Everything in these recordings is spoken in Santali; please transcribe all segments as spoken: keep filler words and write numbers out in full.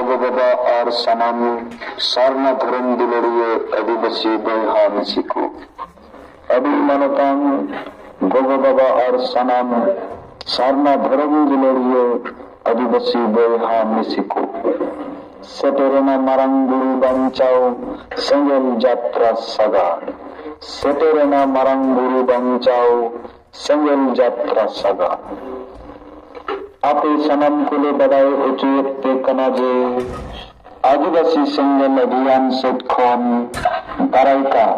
ᱜᱚ ᱵᱟᱵᱟ ᱟᱨ ᱥᱟᱱᱟᱢ ᱥᱟᱨᱱᱟ ᱫᱷᱚᱨᱚᱢ ᱫᱩᱞᱟᱹᱲᱤᱭᱟᱹ ᱟᱹᱫᱤᱵᱟᱹᱥᱤ ᱵᱚᱭᱦᱟ ᱢᱤᱥᱤ ᱠᱚ᱾ ᱟᱹᱰᱤ ᱢᱟᱱᱚᱛᱟᱱ ᱜᱚᱜᱚ ᱵᱟᱵᱟ ᱟᱨ ᱥᱟᱱᱟᱢ ᱥᱟᱨᱱᱟ ᱫᱷᱚᱨᱚᱢ ᱫᱩᱞᱟᱹᱲᱤᱭᱟᱹ ᱟᱹᱫᱤᱵᱟᱹᱥᱤ ᱵᱚᱭᱦᱟ ᱢᱤᱥᱤ ᱠᱚ᱾ ᱥᱮᱴᱮᱨᱮᱱᱟ ᱢᱟᱨᱟᱝ ᱵᱩᱨᱩ ᱵᱟᱧᱪᱟᱣ ᱥᱮᱸᱜᱮᱞ ᱡᱟᱛᱨᱟ ᱥᱟᱜᱟᱲ᱾ ᱥᱮᱴᱮᱨᱮᱱᱟ ᱢᱟᱨᱟᱝ ᱵᱩᱨᱩ ᱵᱟᱧᱪᱟᱣ ᱥᱮᱸᱜᱮᱞ ᱡᱟᱛᱨᱟ ᱥᱟᱜᱟᱲ᱾ ᱟᱯᱮ ᱥᱟᱱᱟᱢ ᱠᱚᱞᱮ ᱵᱟᱰᱟᱭ ᱦᱚᱪᱚᱭᱮᱫ ᱯᱮ ᱠᱟᱱᱟ ᱡᱮ ᱟᱹᱫᱤᱵᱟᱹᱥᱤ ᱥᱮᱸᱜᱮᱞ ᱚᱵᱷᱤᱭᱟᱱ ᱥᱮᱫ ᱠᱷᱚᱱ ᱫᱟᱨᱟᱭ ᱠᱟᱱ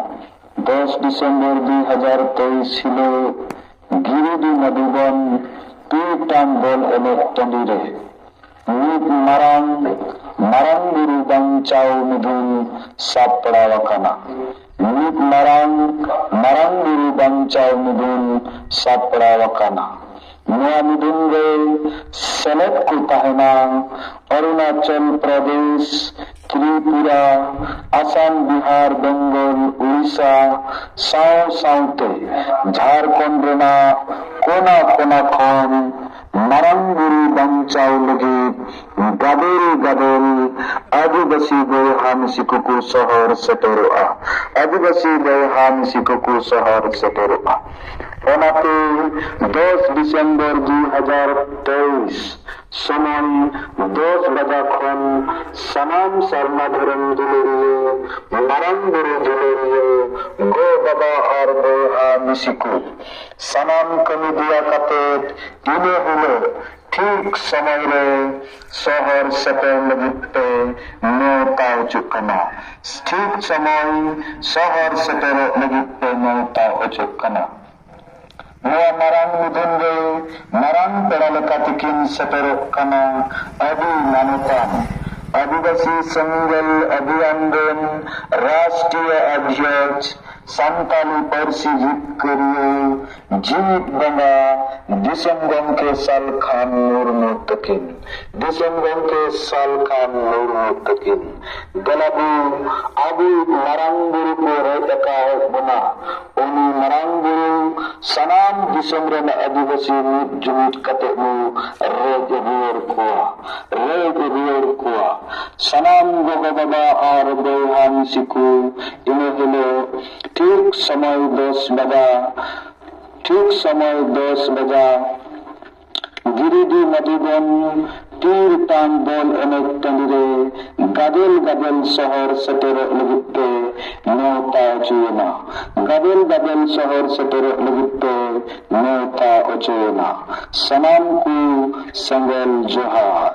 ᱫᱚᱥ ᱰᱤᱥᱮᱢᱵᱚᱨ ᱫᱩ ᱦᱟᱡᱟᱨ ᱛᱮᱭᱤᱥ ᱦᱤᱞᱳᱜ ᱜᱤᱨᱤᱰᱤ ᱢᱟᱫᱷᱩᱵᱚᱱ ᱯᱤᱲ ᱴᱟᱢ ᱵᱚᱞ ᱮᱱᱮᱡ ᱴᱟᱺᱰᱤ ᱨᱮ ᱢᱤᱫ ᱢᱟᱨᱟᱝ, ᱢᱟᱨᱟᱝ ᱵᱩᱨᱩ ᱵᱟᱧᱪᱟᱣ ᱢᱤᱫᱩᱱ ᱥᱟᱯᱲᱟᱣ ᱟᱠᱟᱱᱟ᱾ ᱢᱤᱫ ᱢᱟᱨᱟᱝ, ᱢᱟᱨᱟᱝ ᱵᱩᱨᱩ ᱵᱟᱧᱪᱟᱣ ᱢᱤᱫᱩᱱ ᱥᱟᱯᱲᱟᱣ ᱟᱠᱟᱱᱟ᱾ ᱱᱚᱣᱟ ᱢᱤᱫᱩᱱ ᱨᱮ ᱥᱮᱞᱮᱫ ᱠᱚ ᱛᱟᱦᱮᱱᱟ ᱚᱨᱩᱱᱟᱪᱚᱞ ᱯᱨᱚᱫᱮᱥ, ᱛᱨᱤᱯᱩᱨᱟ, ᱟᱥᱟᱢ, ᱵᱤᱦᱟᱨ, ᱵᱮᱝᱜᱚᱞ, ᱩᱲᱤᱥᱥᱟ ᱥᱟᱶ ᱥᱟᱶᱛᱮ ᱡᱷᱟᱲᱠᱷᱚᱸᱰ ᱨᱮᱱᱟᱜ ᱠᱚᱱᱟ ᱠᱚᱱᱟ ᱠᱷᱚᱱ ᱢᱟᱨᱟᱝ ᱵᱩᱨᱩ ᱵᱟᱧᱪᱟᱣ ᱞᱟᱹᱜᱤᱫ ᱜᱟᱫᱮᱞ ᱜᱟᱫᱮᱞ ᱟᱹᱫᱤᱵᱟᱹᱥᱤ ᱵᱚᱭᱦᱟ ᱢᱤᱥᱤ ᱠᱚᱠᱚ ᱥᱚᱦᱚᱨ ᱥᱮᱴᱮᱨᱚᱜᱼᱟ᱾ ᱟᱹᱫᱤᱵᱟᱹᱥᱤ ᱵᱚᱭᱦᱟ ᱢᱤᱥᱤ ᱠᱚᱠᱚ ᱥᱚᱦᱚᱨ ᱥᱮᱴᱮᱨᱚᱜᱼᱟ᱾ ᱚᱱᱟᱛᱮ ᱫᱚᱥ ᱰᱤᱥᱮᱢᱵᱚᱨ ᱫᱩ ᱦᱟᱡᱟᱨ ᱛᱮᱭᱤᱥ ᱥᱚᱢᱚᱭ ᱫᱚᱥ ᱵᱟᱡᱟ ᱠᱷᱚᱱ ᱥᱟᱱᱟᱢ ᱥᱟᱨᱱᱟ ᱫᱷᱚᱨᱚᱢ ᱫᱩᱞᱟᱹᱲᱤᱭᱟᱹ, ᱢᱟᱨᱟᱝ ᱵᱩᱨᱩ ᱫᱩᱞᱟᱹᱲᱤᱭᱟᱹ, ᱜᱚ ᱵᱟᱵᱟ ᱟᱨ ᱵᱚᱭᱦᱟ ᱢᱤᱥᱤ ᱠᱚ ᱥᱟᱱᱟᱢ ᱠᱟᱹᱢᱤ ᱫᱮᱭᱟ ᱠᱟᱛᱮ ᱤᱱᱟᱹ ᱦᱤᱞᱳᱜ ᱴᱷᱤᱠ ᱥᱚᱢᱚᱭ ᱨᱮ ᱥᱚᱦᱚᱨ ᱥᱮᱴᱮᱨ ᱞᱟᱹᱜᱤᱫ ᱯᱮ ᱱᱮᱣᱛᱟ ᱦᱚᱪᱚᱜ ᱠᱟᱱᱟ᱾ ᱴᱷᱤᱠ ᱥᱚᱢᱚᱭ ᱥᱚᱦᱚᱨ ᱥᱮᱴᱮᱨᱚᱜ ᱞᱟᱹᱜᱤᱫ ᱯᱮ ᱱᱮᱣᱛᱟ ᱦᱚᱪᱚᱜ ᱠᱟᱱᱟ᱾ ᱱᱚᱣᱟ ᱢᱟᱨᱟᱝ ᱢᱤᱫᱩᱱ ᱨᱮ ᱢᱟᱨᱟᱝ ᱯᱮᱲᱟ ᱞᱮᱠᱟ ᱛᱮᱠᱤᱱ ᱥᱮᱴᱮᱨᱚᱜ ᱠᱟᱱᱟ ᱟᱹᱰᱤ ᱢᱟᱱᱚᱛᱟᱱ ᱟᱹᱫᱤᱵᱟᱹᱥᱤ ᱥᱮᱸᱜᱮᱞ ᱚᱵᱷᱤᱭᱟᱱ ᱨᱮᱱ ᱨᱟᱥᱴᱨᱤᱭᱚ ᱚᱫᱷᱭᱚᱠᱥ, ᱥᱟᱱᱛᱟᱞᱤ ᱯᱟᱹᱨᱥᱤ ᱡᱤᱛᱠᱟᱹᱨᱤᱭᱟᱹ, ᱡᱤᱣᱤᱫ ᱵᱚᱸᱜᱟ, ᱫᱤᱥᱚᱢ ᱜᱚᱢᱠᱮ ᱥᱟᱞᱠᱷᱟᱱ ᱢᱩᱨᱢᱩ ᱛᱟᱹᱠᱤᱱ᱾ ᱫᱤᱥᱚᱢ ᱜᱚᱢᱠᱮ ᱥᱟᱞᱠᱷᱟᱱ ᱢᱩᱨᱢᱩ ᱛᱟᱹᱠᱤᱱ᱾ ᱫᱮᱞᱟ ᱵᱚᱱ ᱟᱵᱚᱭᱤᱡ ᱢᱟᱨᱟᱝ ᱵᱩᱨᱩ ᱠᱚ ᱨᱮᱡ ᱟᱠᱟᱫ ᱵᱚᱱᱟ, ᱩᱱᱤ ᱢᱟᱨᱟᱝ ᱵᱩᱨᱩ ᱥᱟᱱᱟᱢ ᱫᱤᱥᱚᱢ ᱨᱮᱱ ᱟᱹᱫᱤᱵᱟᱹᱥᱤ ᱢᱤᱫ ᱡᱩᱢᱤᱫ ᱠᱟᱛᱮ ᱵᱚ ᱨᱮᱡ ᱨᱩᱣᱟᱹᱲ ᱠᱚᱣᱟ, ᱨᱮᱡ ᱨᱩᱣᱟᱹᱲ ᱠᱚᱣᱟ᱾ ᱥᱟᱱᱟᱢ ᱜᱚᱜᱚ ᱵᱟᱵᱟ ᱟᱨ ᱵᱚᱭᱦᱟ ᱢᱤᱥᱤ ᱠᱚ, ᱤᱱᱟᱹ ᱦᱤᱞᱳᱜ ᱴᱷᱤᱠ ᱥᱚᱢᱚᱭ ᱫᱚᱥ ᱵᱟᱡᱟ, ᱴᱷᱤᱠ ᱥᱚᱢᱚᱭ ᱫᱚᱥ ᱵᱟᱡᱟ ᱜᱤᱨᱤᱰᱤ ᱢᱟᱫᱷᱩᱵᱚᱱ ᱛᱤᱨ ᱛᱟᱢ ᱵᱚᱞ ᱮᱱᱮᱡ ᱴᱟᱺᱰᱤ ᱨᱮ ᱜᱟᱫᱮᱞ ᱜᱟᱫᱮᱞ ᱥᱚᱦᱚᱨ ᱥᱮᱴᱮᱨᱚᱜ ᱞᱟᱹᱜᱤᱫ ᱛᱮ ᱱᱮᱣᱛᱟ ᱚᱪᱚᱭᱮᱱᱟ᱾ ᱜᱟᱫᱮᱞ ᱜᱟᱫᱮᱞ ᱥᱚᱦᱚᱨ ᱥᱮᱴᱮᱨᱚᱜ ᱞᱟᱹᱜᱤᱫ ᱛᱮ ᱱᱮᱣᱛᱟ ᱚᱪᱚᱭᱮᱱᱟ᱾ ᱥᱟᱱᱟᱢ ᱠᱚ ᱥᱮᱸᱜᱮᱞ ᱡᱚᱦᱟᱨ᱾